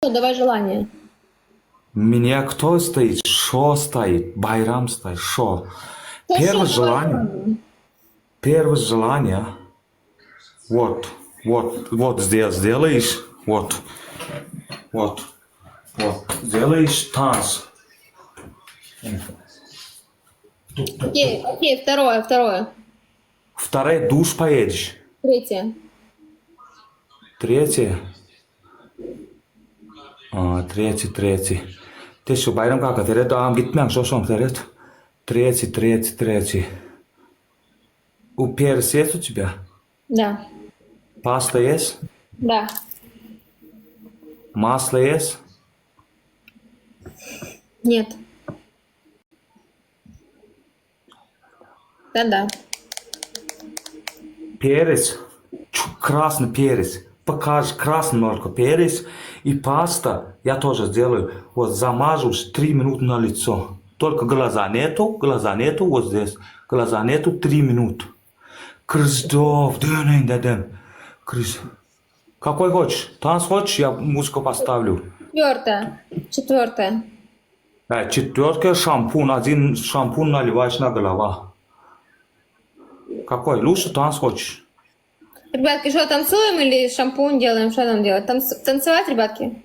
Давай желание. Меня кто стоит? Шо стоит? Байрам стоит. Шо? Первое желание. Первое желание. Вот, вот, вот здесь сделаешь. Вот, вот, вот. Сделаешь танц. Окей, окей, второе, второе. Второе, душ поедешь. Третье. Третье. A, tretji, tretji. Te şu Baýram kaka seret, agam gitmäň şoşam seret. Tretji, tretji, tretji. U perс есть у тебя? Да. Pasta есть? Да. Масло есть? Нет. Да-да. Perez. Красный перец. Покажешь красный только перец и паста. Я тоже сделаю. Вот замажу 3 минуты на лицо. Только глаза нету, глаза нету, вот здесь. Глаза нету, 3 минуты. Крыздов, döneýin dedem. Крыз. Какой хочешь? Танц хочешь? Я музыку поставлю. Четвертое. Четвертое. Э, четвертое шампунь. Один шампунь наливаешь на голова. Какой? Лучше танц хочешь? Ребятки, что, танцуем или шампунь делаем? Что нам делать? Танц... Танцевать, ребятки?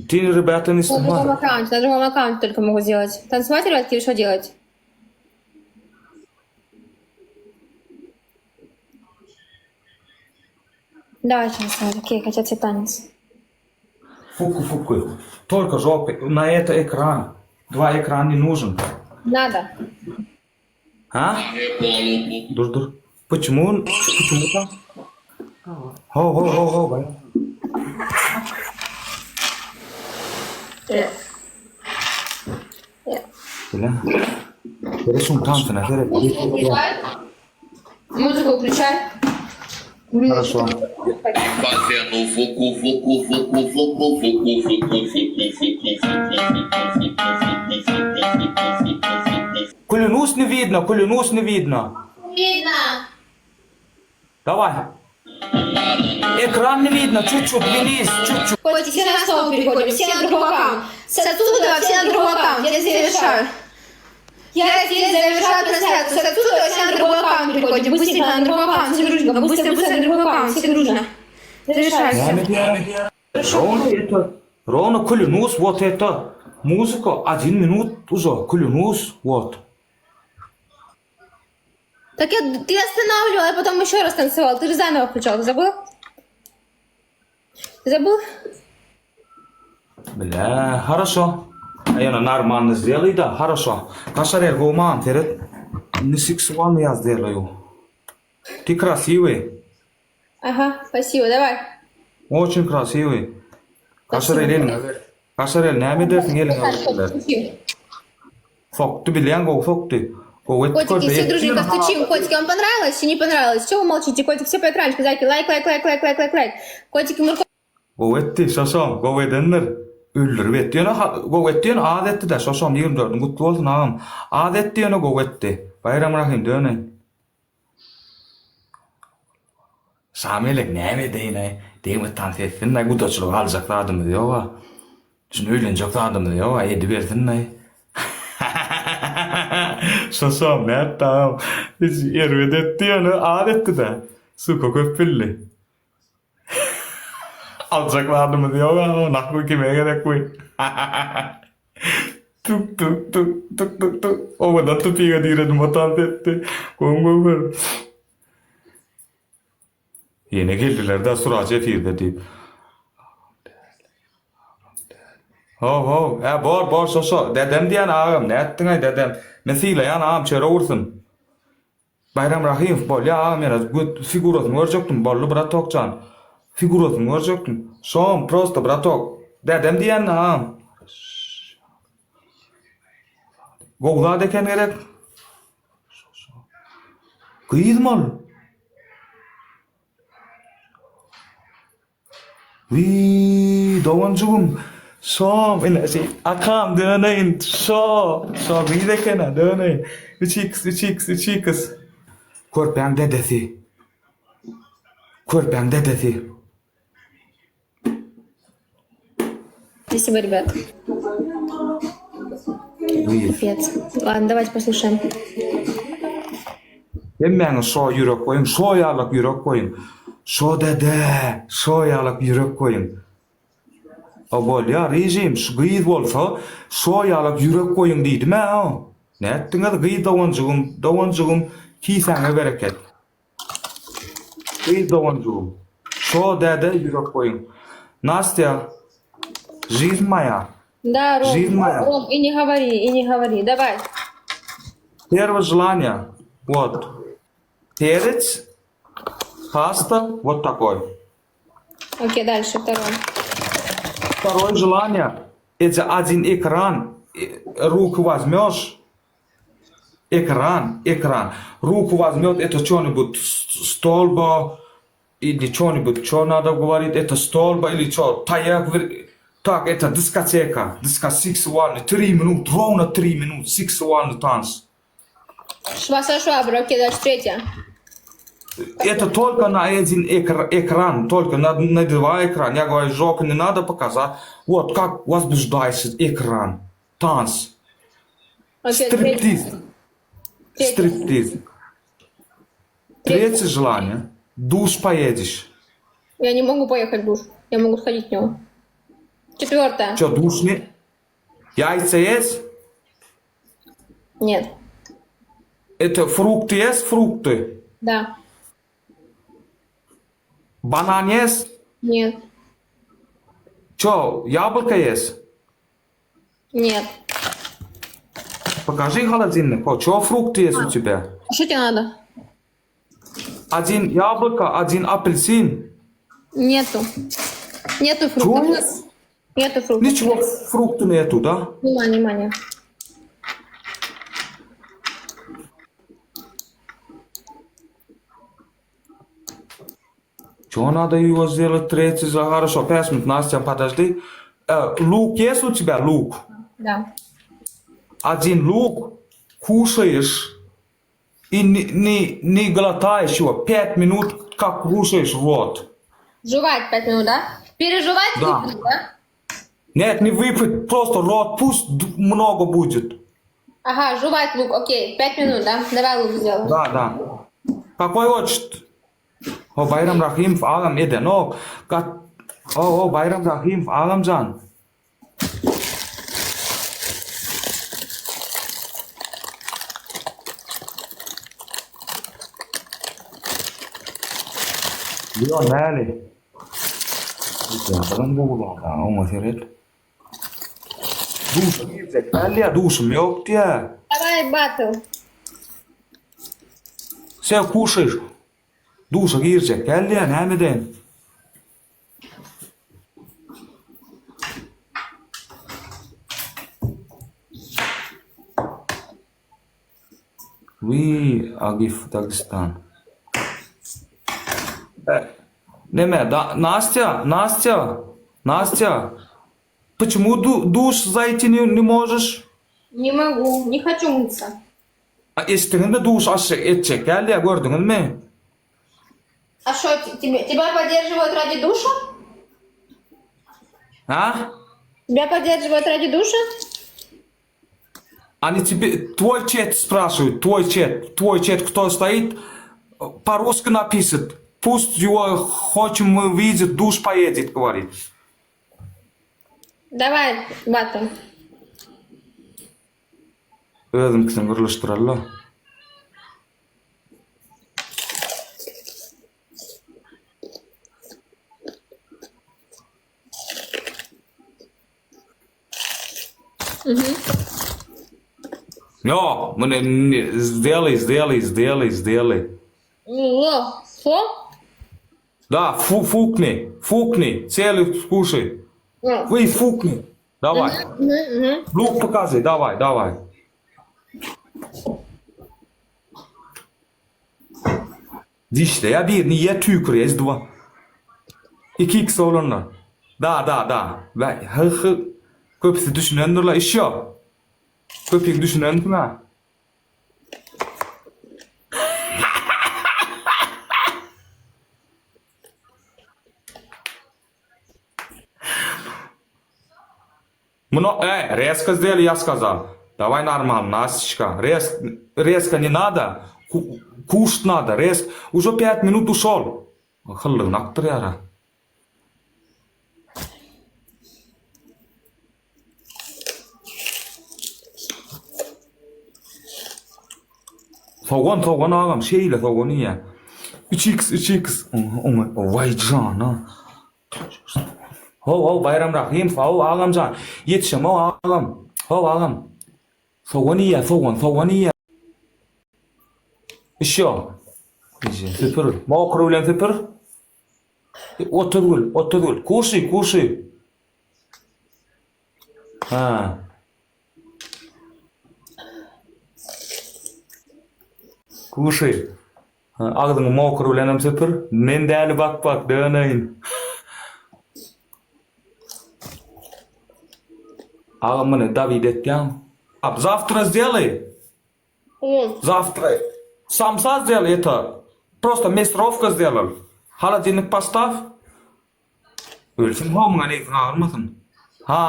Ты, ребята, не На другом снимай. аккаунте, на другом аккаунте только могу сделать. Танцевать, ребятки, или что делать? Давай танцевать, окей, хотят все танец. Фуку, фуку. Только жопы. На это экран. Два экрана не нужен. Надо. А? Dur dur. Почему? Почему так? Ho ho ho ho. Bay. Bile. Seret şuň tansyna seret. Музыку включай. Хорошо. Fazendo vucu, vucu, vucu, vucu, vucu, vucu, vucu, vucu, vucu, vucu, vucu, vucu, vucu, vucu. Клянусь не видно, клянусь не видно. Видно. Давай. Экран не видно, чуть-чуть вниз, чуть-чуть. Котики, все на стол переходим, все на другой аккаунт. С отсюда все на другой аккаунт, я завершаю. Я здесь завершаю трансляцию. С отсюда все на другой аккаунт переходим. Быстренько на другой аккаунт, все дружно. Быстро, быстро на другой аккаунт, все дружно. Завершаю все. Ровно это, ровно клянусь, вот это музыка, один минут уже, клянусь, вот. Так я, ты останавливала, я потом еще раз танцевал. Ты же заново включал, ты забыл? Ты забыл? Бля, хорошо. А я нормально сделай, да, хорошо. Кашарел, гуман, seret. Не сексуально я сделаю. Ты красивый, Ага, спасибо, давай. очень красивый. Kaşarel eliňe ber. Kaşarel näme edersiň eliňe berseler? Стучим. Sokdy bilýän gowy sokdy. Gowy etdi Котики, körpe все etdi дружненько ýöne стучим. Котики, вам понравилось или не понравилось? Чего вы молчите? Котики, все по экранчику, зайки, лайк, лайк, лайк, лайк, лайк, лайк, лайк. Котики, мурко... Gowy etdi, şoşam, gowy edendir. Öldürip etdi ýöne, gowy etdi ýöne az etdi-dä, şoşam 24-üň gutly bolsun agam. Az etdi ýöne gowy etdi. Baýram Rahym döneýin. Şamelek näme edeýin-aý, degme tans etsin-aý, gudaçylyk aljak zadymyz ýog-a. Şuny öýlenjek zadymyz ýog-a, edibersin-aý. Şoşam nätdi agam, hiç erbet etdi ýöne az etdi-dä. Suka köp bildi. Aljak zadymyz ýok agam, nahwy kime gerek bu. Tuk tuk tuk tuk tuk tuk. Owadan tupige diredim o tans etdi. Gowy göwher. Ýene geldiler-dä Suraç efirde diýip. How how, hä bor bor şo şo. Dädem diýýän agam, nätdiňaý dädem. Men sylaýan agam çörek ursun. Baýram Rahymow bolýa agam ýene göt figurasyny görjekdim boldy bratok jan. Figurasyny görjekdim. Şom prosto bratok. Dädem diýýän agam. Gowy zat eken gerek. Gyzmy ol? Wiý, doganjygym, şom, ine, şeý, akam, döneýin, şo, şo gyz eken-ä, döneýin. Üç iks, üç iks, üç iks. Körpäň dedesi. Körpäň dedesi. Спасибо, ребят. Пипец. Ладно, давайте послушаем. Hemmäňiz şo ýürek goýuň, şo ýalak ýürek goýuň. Şo dede, şo ýalak ýürek goýuň. O bolýar, režim, şu gyz bolsa, şo ýalak ýürek goýuň diýdim-ä. Nätdiňiz gyz doganjygym, doganjygym, kisäňe bereket. Gyz doganjygym, şo däde ýürek goýuň. Nastýa, жизнь моя. Да, Ром, Жизнь моя. Ром, и не говори, и не говори. Давай. Первое желание. Вот. Перец, паста, вот такой. Окей, дальше, второе. Второе желание. Это один экран. Э, Руку возьмешь. Экран, экран. Руку возьмет, это что-нибудь столба или что-нибудь, что надо говорить, это столба или что, таяк, так, это дискотека, диско сексуальный, три минуты, ровно три минуты, сексуальный танц. Шва со шваброй, окей, дальше третье. Это только на один экр- экран, только на, на два экрана. Я говорю, жопу не надо показать. Вот как возбуждается экран. Танц. Окей, третье. Стриптиз. Третье. Стриптиз. Третье желание. Душ поедешь. Я не могу поехать в душ. Я могу сходить в него. Четвертое. Что, душ не? Яйца есть? Нет. Это фрукты есть? Фрукты. Да. Банан есть? Нет. Что, яблоко есть? Нет. Покажи холодильник. О, что фрукты есть у тебя? А что тебе надо? Один яблоко, один апельсин. Нету. Нету фруктов. Чё? Нету фруктов. Ничего, фрукты нету, да? Нема, нема, нет. Что надо его сделать третий за хорошо? Пять минут, Настя, подожди. Э, лук есть у тебя? Лук. Да. Один лук кушаешь и не, не, не глотаешь его. Пять минут, как кушаешь в рот. Жевать пять минут, да? Пережевать Да. выпить, да? Нет, не выпить, просто рот пусть д- много будет. Ага, жевать лук, окей, пять минут, да? Давай лук сделаем. Да, да. Какой хочет? O Baýram Rahymow agam edenok. Gat O o Baýram Rahymow agamjan. Ýo näli? Ýa gowy oňa seret. Duşa girjek däl ýa duşum ýok diýä. Давай батл. Sen kuşaýyş. Duşa girjek däl diýä näme edeýin? Wiý, Agif Dagestan. Neme, da, Nastya, Nastya, Nastya. Почему ду, душ зайти не, не можешь? Не могу, не хочу мыться. A, Eşitdiňizmi duş aşyk etjek däl diýä gördüňizmi? А что, тебе, тебя поддерживают ради душа? Ha? Тебя поддерживают ради душа? Они тебе, твой чат спрашивают, твой чат, твой чат, кто стоит, по-русски напишет. Пусть его хочем мы видеть, душ поедет, говорит. Давай, батл. Özümkisini gürleşdireli. Ýok, muny сделай, сделай, сделай, сделай. О, Фу? Да, фу, фукни, фукни, целый скушай. Ну. Вы фукни. Давай. Лук показывай, давай, давай. Dişleýär birini ýe tüýkürýär dva. Iki x oglanlar. Da da da. Ve hı hı. Köpüsi düşünendirler iş ýok. Köpüň düşünensiň ha. Muno, e, rezko сделай, я сказал. Давай нормально, Настечка. Рез, rezko не надо. Кушать надо, рез. Уже пять минут ушел. Hyllygyny akdyrýar-a. Sogan sogan agam şeýle sogan iýýä. Üç iks üç iks oňa waý jana. How how Baýram Rahymow how agamjan ýetişemok agam how agam. Sogan iýýä sogan sogan iýýä. Işýo. Süpür. Mokry bilen süpür. 30 gül 30 gül. Kuşy kuşy. Ha. Kuşy. Agzyňy mokr bilenem süpür. Men däli bak bak döneýin. Agam muny Dawid etýäň. Zawtra сделай. Zawtra. Samsa сделай это. Prosto mesrovka сделал. Holodilnik postaw. Ölsün ho muňa negziň agyrmasyn. Ha.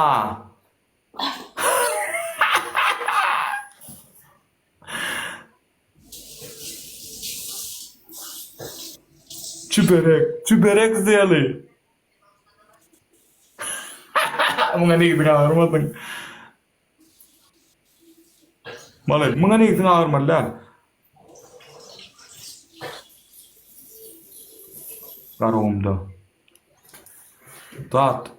Çüberek, çüberek zeli. Muňa negziň agyrmasyn. Maly, muňa negziň agyrmaly däl. Garagumda. Zat.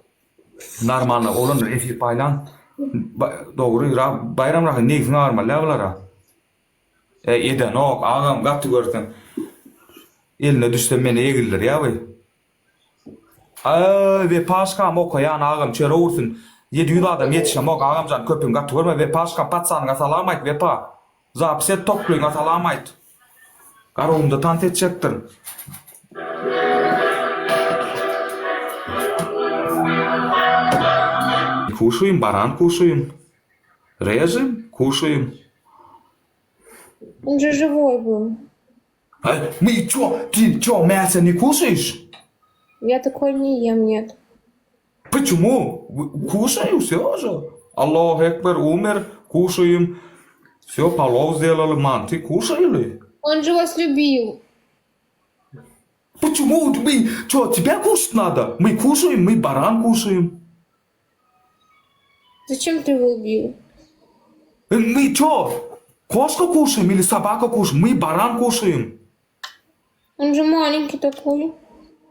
Normalno oglanlar efir paýlan. Dogry Baýram Rahym negziň agyrmaly däl bulara. E edenok agam gaty görseň. Eline düşse meni egildirýä bu. Aý Wepaşkam okaýan agam çöre ursun. 700 adam ýetişemok agamjan köpüň gaty görme Wepaşkam patsanyňa salam aýt Wepa. Zapis et toklyňa salam aýt. Garagumda tans etjekdir. Kuşaýyn baran kuşaýyn. Režim kuşaýyn. On же живой был. Aý, my ço, ty ço мясо не кушаешь? Я такое не ем, нет. Почему? Кушаю, все же. Allahu Ekber, умер, кушаем. Все, palov сделали, manty кушали. Он же вас любил. Почему мы, что, тебя кушать надо? Мы кушаем, мы баран кушаем. Зачем ты его убил? Э, Мы что, кошку кушаем или собаку кушаем? Мы баран кушаем. Он же маленький такой.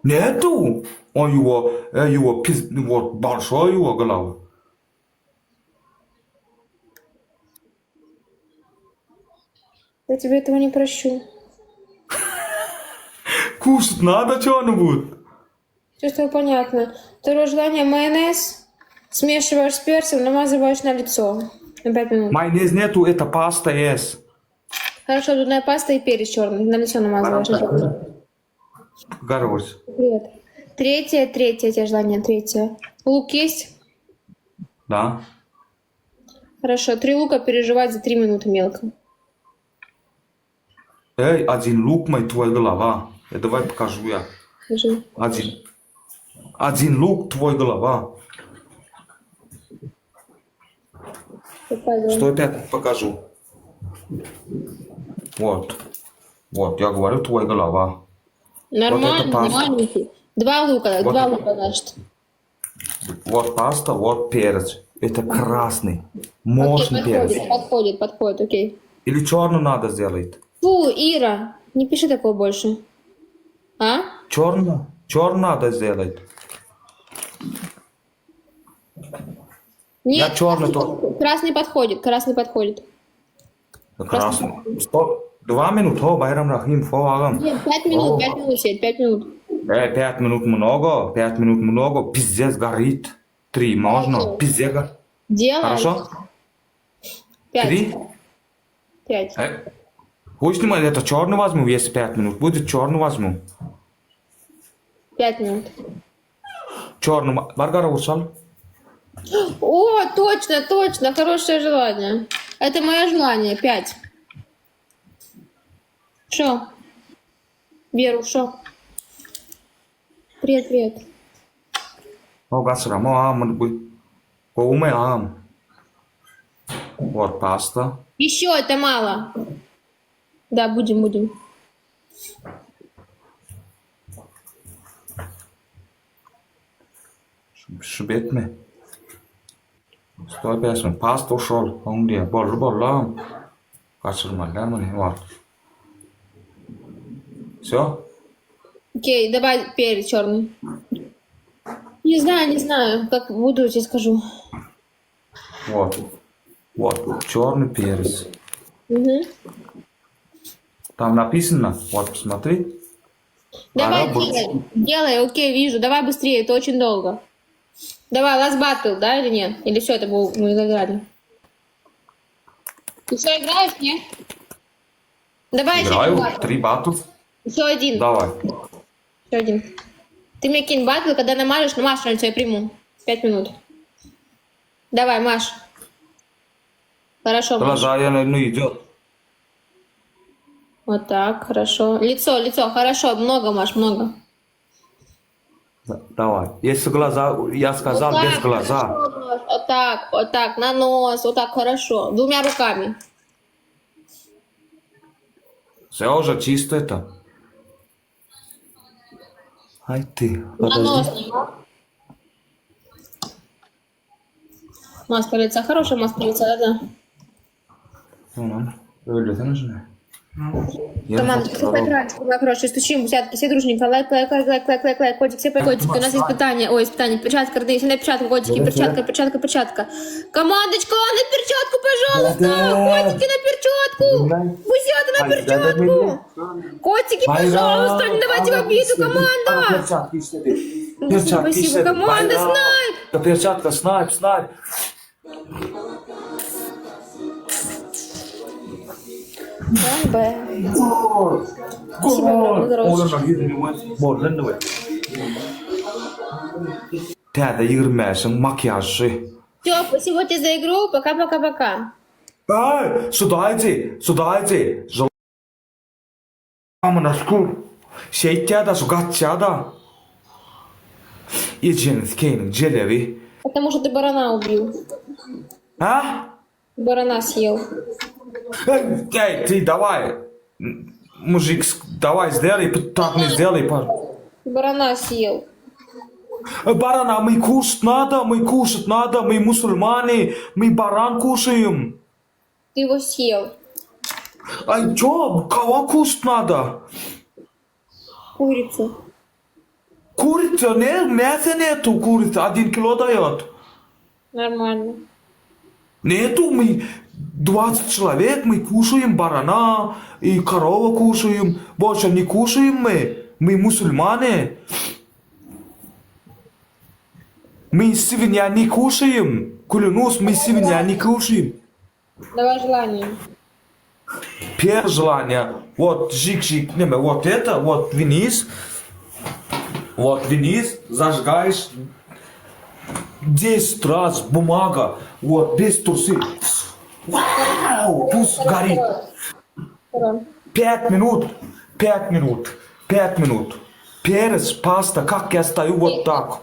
Нету. Он его, э, его, пиз, вот, большой его голова. Я тебе этого не прощу. Кушать надо что-нибудь. Все с тобой понятно. Второе желание майонез смешиваешь с перцем, намазываешь на лицо. На 5 минут. Майонез нету, это паста есть. Хорошо, зубная паста и перец черный. На лицо намазываешь. на пять минут. Короче. Привет. Третье, третье тебе желание, третье. Лук есть? Да. Хорошо, три лука переживать за три минуты мелко. Эй, один лук мой, твой голова. Я давай покажу я. Держи. Один. Один лук, твой голова. Показывай. Стой, опять покажу. Вот. Вот, я говорю, твой голова. Нормально, Вот это паста. маленький. Два лука, Вот два это- лука, значит. Вот паста, вот перец. Это красный. Мощный Окей, перец. подходит, подходит, подходит, окей. Или черный надо сделать. Фу, Ира, не пиши такого больше. А? Черный? Черный надо сделать. Нет, Я черный тоже. красный подходит, красный подходит. Красный. Стоп. Два минуты, о, Байрам Рахим, фо, агам. Нет, пять минут, О. пять минут сидеть, пять минут. Э, пять минут много, пять минут много, пиздец горит. Три можно, Хорошо. пиздец горит. Делай. Хорошо? Пять. Три? Пять. Э, Хочешь, это черный возьму, если пять минут будет, черный возьму. Пять минут. Черный, Баргара ушел. О, точно, точно, хорошее желание. Это мое желание, пять. Шо? Веру, шо? Привет, привет. O gaçyram, o amyny bu. Gowumy agam? What pasta? Еще это мало. Да, будем, будем. Şu betmi? Stoý bersin. Pasta şol. Oň diýe. Boldy boldy agam. Gaçyrmaly däl muny. Wagt. Всё? Окей, давай перец черный. Не знаю, не знаю. Как буду, я тебе скажу. Вот. Вот. Черный перец. Мгм. Там написано. Вот, посмотри. Давай, Она будет- делай. Делай, окей, вижу. Давай быстрее, это очень долго. Давай, last battle, да или нет? Или все, это был, мы играли? Ты что, играешь, нет? Давай еще один Играю. батл. Три батл. Еще один. Давай. Еще один. Ты мне кинь батл, когда намажешь, намажь на лицо, я приму. Пять минут. Давай, Маш. Хорошо, Маш. Глаза я ну идет. Вот так, хорошо. Лицо, лицо, хорошо, много, Маш, много. Давай. Если глаза, я сказал Вот без так, глаза. хорошо, Маш. Вот так, вот так, на нос, вот так, хорошо. Двумя руками. Все уже чисто это. Ай ты, На подожди. нос. Маска лица, хорошая маска лица, да-да. Tamam. Öldürsene şunu. Команда, все поиграть, короче, стучим, десятки, все дружненько, лайк, лайк, лайк, лайк, лайк, лайк, лайк, котик, все по котики, у нас испытание, ой, испытание, перчатка, родные, все на перчатку, котики, перчатка, перчатка, перчатка. Командочка, на перчатку, пожалуйста, котики на перчатку, гусята на перчатку, котики, пожалуйста, не давайте в обиду, команда. Перчатки işledi. Спасибо, işledi. команда, Bayram. снайп. Перчатка, снайп, снайп. Б. Gol. Спасибо, Gol. здорово. Oğlum Bollan we. Täze 25-iň makiýajy. Все, спасибо тебе за игру, пока-пока-пока. Ay, sudaydy, sudaydy. Amına skur. Şeýtýä da şu gaçýa da. Ejeniz keýniň jelebi. Потому что ты барана убил. Ha? Барана съел. Эй, эй, ты давай. Мужик, давай сделай, так не сделай, пар. Барана съел. Барана мы кушать надо, мы кушать надо, мы мусульмане, мы баран кушаем. Ты его съел. Ай, чё, кого кушать надо? Курицу. Курица, не, мяса нету, курица, один кило дает. Нормально. Нету, мы 20 человек, мы кушаем барана и корова кушаем. Больше не кушаем мы. Мы мусульмане. Мы свинья не кушаем. Клянусь, мы свинья не кушаем. Давай желание. Первое желание, вот жик-жик, не, вот это, вот вниз, вот вниз, зажигаешь 10 раз бумага, вот, без трусы. Вау, пусть горит. Второе. 5 минут, 5 минут, 5 минут. Перец, паста, как я стою вот так.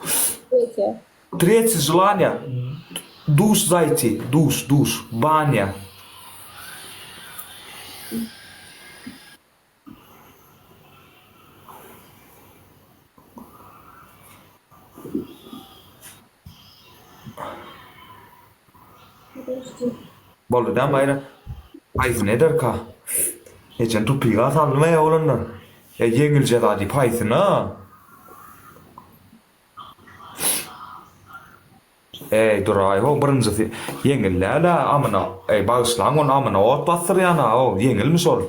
Третье. Третье желание, душ зайти, душ, душ, баня. Boldy da Maýra. Paýsyny ederka. Ejen tupyga saldymy ey oglanlar? E ýeňilje zady paýsyna. Eý duraý ho birinjisi ýeňil däl-ä amyna. Eý bagyşlaň ony amyna ot basdyrýan-a o ýeňilmi şol.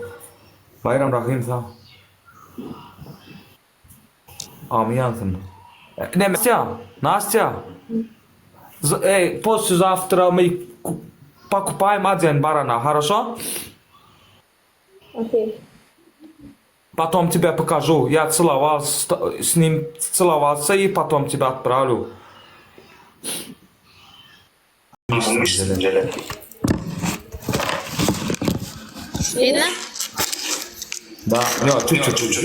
Baýram Rahym sag. Amy ýansyn. Nastýa, Nastýa. Ey, послезавтра мы покупаем один барана, хорошо? Окей. Потом тебе покажу. Я целовался с ним, целовался и потом тебя отправлю. Видно? Да, нет, чуть-чуть.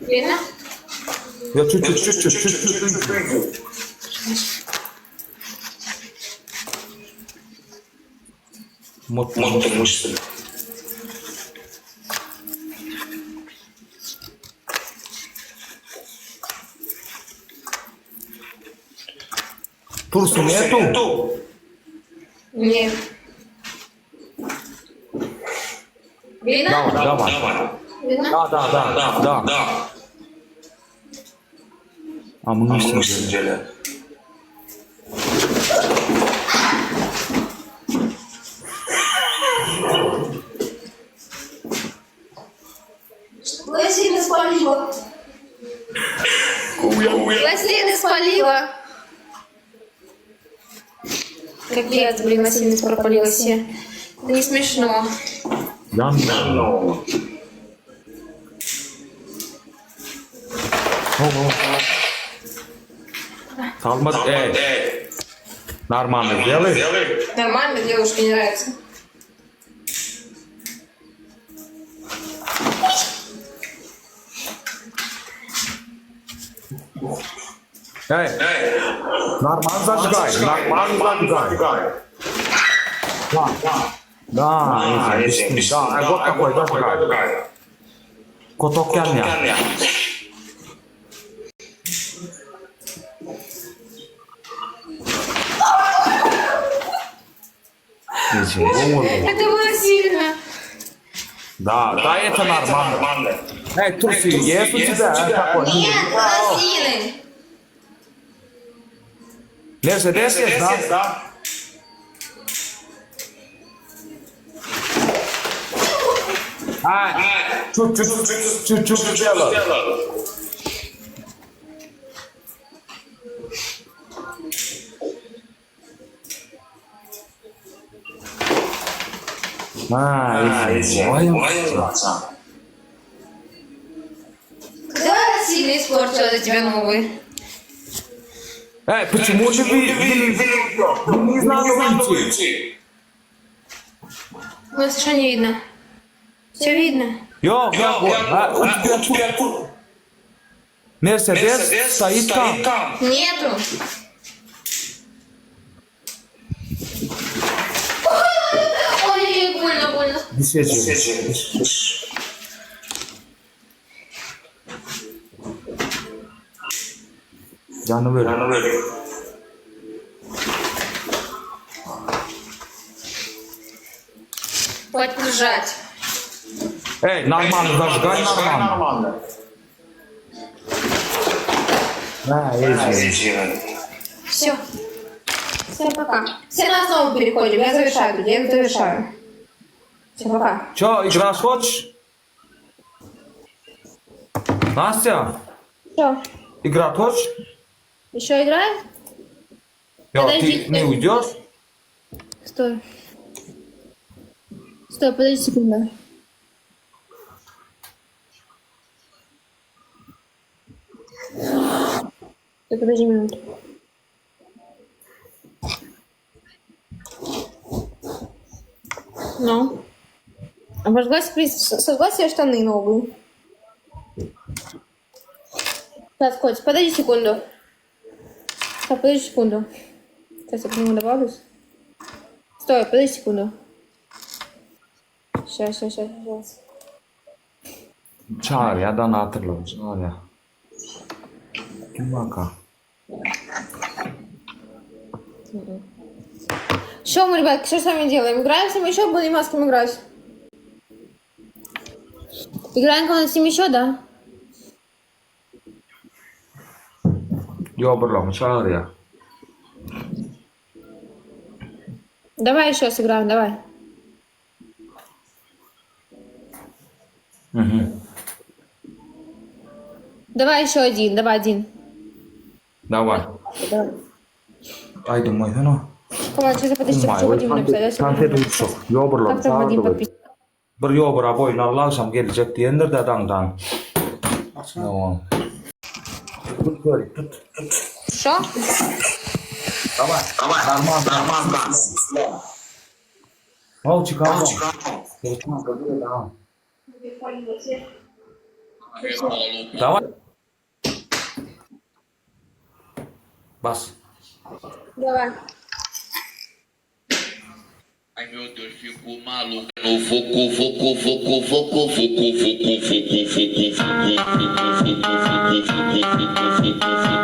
Видно? Ýa çüç çüç çüç çüç çüç. Mutlu muştu. Tursu netu? Нет. Видно? Давай, давай. Видно? Да, да, да, да, да. А мы сидели. Лосины спалила. Лосины спалила. Капец, блин, лосины пропалила все. Это не смешно. Ýan. Salmaz, ey. Нормально сделай. Нормально, девушке не нравится. Ey. Нормально зажигай, нормально зажигай. Да, да, да, вот такой зажигай. Kotok ýanýar. Это было сильно. Да, да, это нормально. Эй, трусы есть у тебя? Такой? Нет, лосины. Мерседес есть, да? А, чуть-чуть, чуть-чуть сделал. А, ой, Давай сильно испортила за тебя новый. Эй, почему же вы, вы, не надо выйти? У нас что не видно? Все видно. Yo, yo, а, у тебя тут Мерседес стоит там. Нету. Ой, больно, больно. Jany ber. Хватит лежать. Ey, нормально зажигай, нормально. Ha, easy. Все. Всем пока. Все на основу переходим. Я завершаю. Я завершаю. Все, пока. Чё, играть хочешь? Настя, Что? играть хочешь? Еще играем? Yo, Подожди. ты не уйдешь? Стой. Стой, подожди секунду. Стой, подожди минуту. Ну? Обожгла себе, сожгла себе штаны новые. Так, Коть, подожди секунду. Так, подожди секунду. Сейчас я к нему добавлюсь. Стой, подожди секунду. Сейчас, сейчас, сейчас, сейчас. Çağır ya, dan hatırla, çağır ya. Kim baka? Что мы, ребят, что с вами делаем? Играем с ним еще, будем с кем играть? Играем с ним еще, да? Yo, birlama çağır ya. Давай еще сыграем, давай. Hı Давай еще один, давай один. Давай. Давай. Aýdym goýsana. Ладно, сейчас подожди, хочу Вадиму написать. да, Kontent uçuk. Yo birlama Как там Вадим çağır. подпис- Bir yo bir boýun alsam geljek diýendir de daňdan. Tamam. Tut, tut, tut. Что? Давай. Давай. Нормально. Нормально. О, Чикаго. Давай. Bas. Daway. Ai meu Deus, fico maluco no foco, foco, foco, foco, foco, foco, foco, foco, foco, foco, foco, foco, foco, foco, foco.